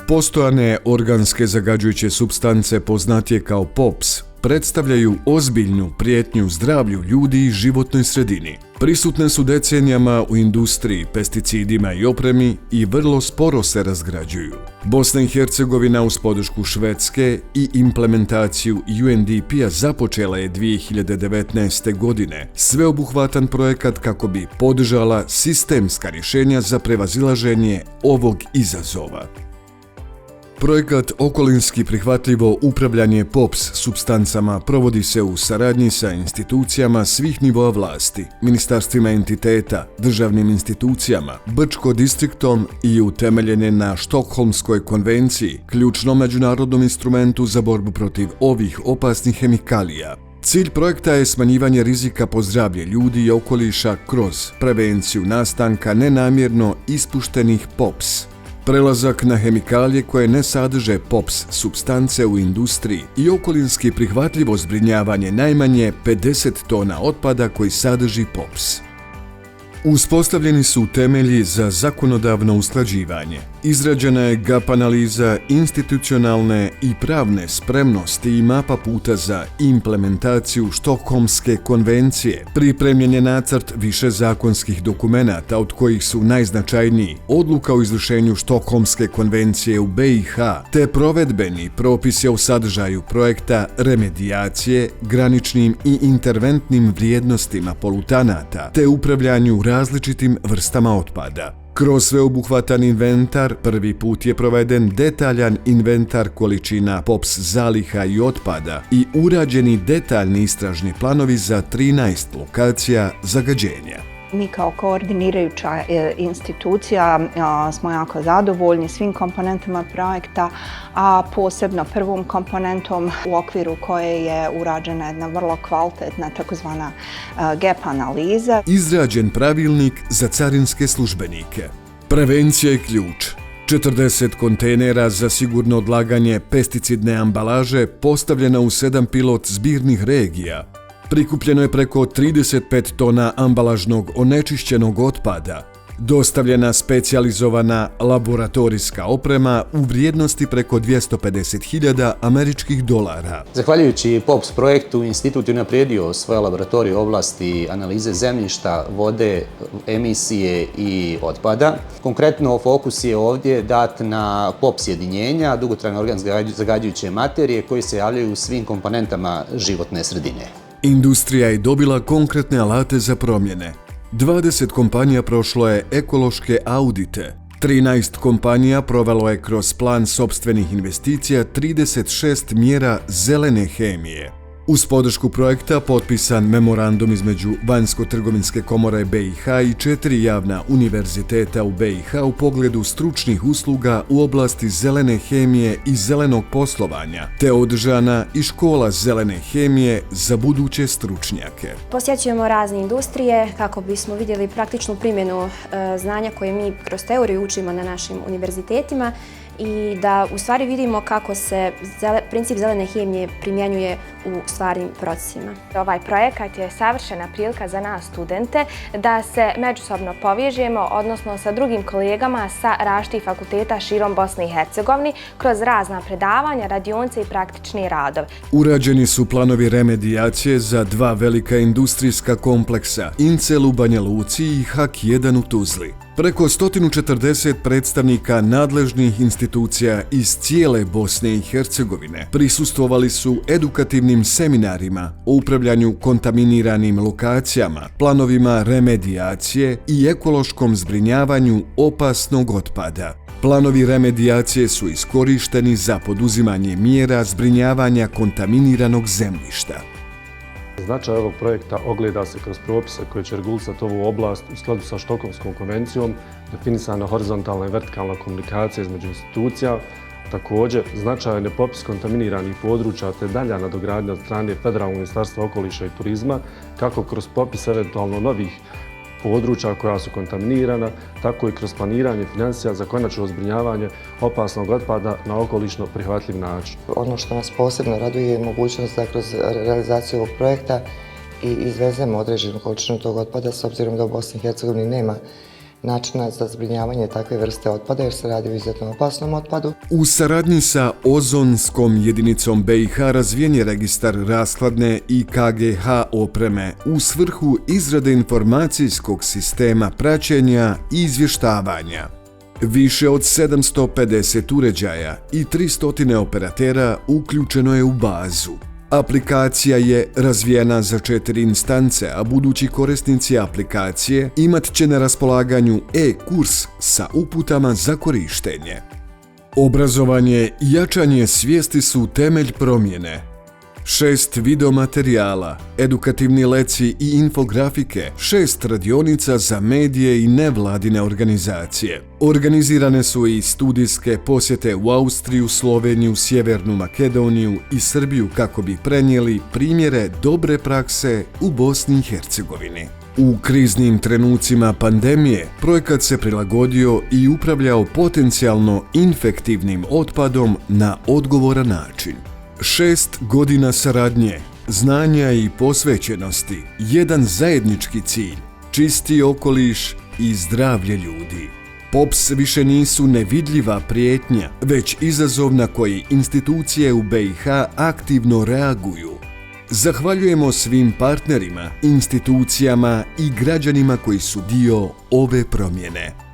Postojane organske zagađujuće supstance poznatije kao POPs predstavljaju ozbiljnu prijetnju zdravlju ljudi i životnoj sredini. Prisutne su decenijama u industriji, pesticidima i opremi i vrlo sporo se razgrađuju. Bosna i Hercegovina uz podršku Švedske i implementaciju UNDP-a započela je 2019. godine sveobuhvatan projekat kako bi podržala sistemska rješenja za prevazilaženje ovog izazova. Projekat Okolinski prihvatljivo upravljanje POPs supstancama provodi se u saradnji sa institucijama svih nivoa vlasti, ministarstvima entiteta, državnim institucijama, Brčko-distriktom i utemeljen je na Štokholmskoj konvenciji, ključnom međunarodnom instrumentu za borbu protiv ovih opasnih hemikalija. Cilj projekta je smanjivanje rizika po zdravlje ljudi i okoliša kroz prevenciju nastanka nenamjerno ispuštenih POPs. Prelazak na hemikalije koje ne sadrže POPs supstance u industriji i okolinski prihvatljivo zbrinjavanje najmanje 50 tona otpada koji sadrži POPs. Uspostavljeni su temelji za zakonodavno usklađivanje. Izrađena je gap analiza institucionalne i pravne spremnosti i mapa puta za implementaciju Štokholmske konvencije. Pripremljen je nacrt više zakonskih dokumenata, od kojih su najznačajniji Odluka o izvršenju Štokholmske konvencije u BiH, te provedbeni propisi o sadržaju projekta remedijacije, graničnim i interventnim vrijednostima polutanata, te upravljanju različitim vrstama otpada. Kroz sveobuhvatan inventar prvi put je proveden detaljan inventar količina POPs zaliha i otpada i urađeni detaljni istražni planovi za 13 lokacija zagađenja. Mi kao koordinirajuća institucija smo jako zadovoljni svim komponentama projekta, a posebno prvom komponentom u okviru koje je urađena jedna vrlo kvalitetna takozvana gap analiza. Izrađen pravilnik za carinske službenike. Prevencija je ključ. 40 kontejnera za sigurno odlaganje pesticidne ambalaže postavljena u 7 pilot zbirnih regija. Prikupljeno je preko 35 tona ambalažnog onečišćenog otpada. Dostavljena specijalizovana laboratorijska oprema u vrijednosti preko 250.000 američkih dolara. Zahvaljujući POPs projektu, institut je unaprijedio svoje laboratorije u oblasti analize zemljišta, vode, emisije i otpada. Konkretno, fokus je ovdje dat na POPs jedinjenja, dugotrajne organske zagađujuće materije koje se javljaju u svim komponentama životne sredine. Industrija je dobila konkretne alate za promjene. 20 kompanija prošlo je ekološke audite. 13 kompanija provelo je kroz plan sopstvenih investicija 36 mjera zelene hemije. Uz podršku projekta potpisan memorandum između Vanjsko-trgovinske komore BiH i 4 javna univerziteta u BiH u pogledu stručnih usluga u oblasti zelene hemije i zelenog poslovanja, te održana i škola zelene hemije za buduće stručnjake. Posjećujemo razne industrije kako bismo vidjeli praktičnu primjenu znanja koje mi kroz teoriju učimo na našim univerzitetima i da u stvari vidimo kako se princip zelene hemije primjenjuje u stvarnim procesima. Ovaj projekat je savršena prilika za nas studente da se međusobno povežemo, odnosno sa drugim kolegama sa različitih fakulteta širom Bosne i Hercegovine kroz razna predavanja, radionice i praktični radove. Urađeni su planovi remedijacije za 2 velika industrijska kompleksa, Incel u Banja Luci i HAK1 u Tuzli. Preko 140 predstavnika nadležnih institucija iz cijele Bosne i Hercegovine prisustvovali su edukativnim seminarima o upravljanju kontaminiranim lokacijama, planovima remedijacije i ekološkom zbrinjavanju opasnog otpada. Planovi remedijacije su iskorišteni za poduzimanje mjera zbrinjavanja kontaminiranog zemljišta. Značaj ovog projekta ogleda se kroz propise koje će regulisati ovu oblast u skladu sa Štokholmskom konvencijom, definisana horizontalna i vertikalna komunikacija između institucija, također značajan je popis kontaminiranih područja te dalja nadogradnja od strane Federalnog ministarstva okoliša i turizma, kako kroz popis eventualno novih područja koja su kontaminirana, tako i kroz planiranje financija za konačno zbrinjavanje opasnog otpada na okolišno prihvatljiv način. Ono što nas posebno raduje je mogućnost da kroz realizaciju ovog projekta i izvezemo određenu količinu tog otpada, s obzirom da u Bosni i Hercegovini nema načina za zbrinjavanje takve vrste otpada jer se radi o izuzetno opasnom otpadu. U saradnji sa ozonskom jedinicom BiH razvijen je registar rashladne i KGH opreme u svrhu izrade informacijskog sistema praćenja i izvještavanja. Više od 750 uređaja i 300 operatera uključeno je u bazu. Aplikacija je razvijena za 4 instance, a budući korisnici aplikacije imat će na raspolaganju e-kurs sa uputama za korištenje. Obrazovanje i jačanje svijesti su temelj promjene. 6 videomaterijala, edukativni leci i infografike, 6 radionica za medije i nevladine organizacije. Organizirane su i studijske posjete u Austriju, Sloveniju, Sjevernu Makedoniju i Srbiju kako bi prenijeli primjere dobre prakse u Bosni i Hercegovini. U kriznim trenucima pandemije projekat se prilagodio i upravljao potencijalno infektivnim otpadom na odgovoran način. 6 godina saradnje, znanja i posvećenosti, jedan zajednički cilj, čisti okoliš i zdravlje ljudi. POPS više nisu nevidljiva prijetnja, već izazov na koji institucije u BiH aktivno reaguju. Zahvaljujemo svim partnerima, institucijama i građanima koji su dio ove promjene.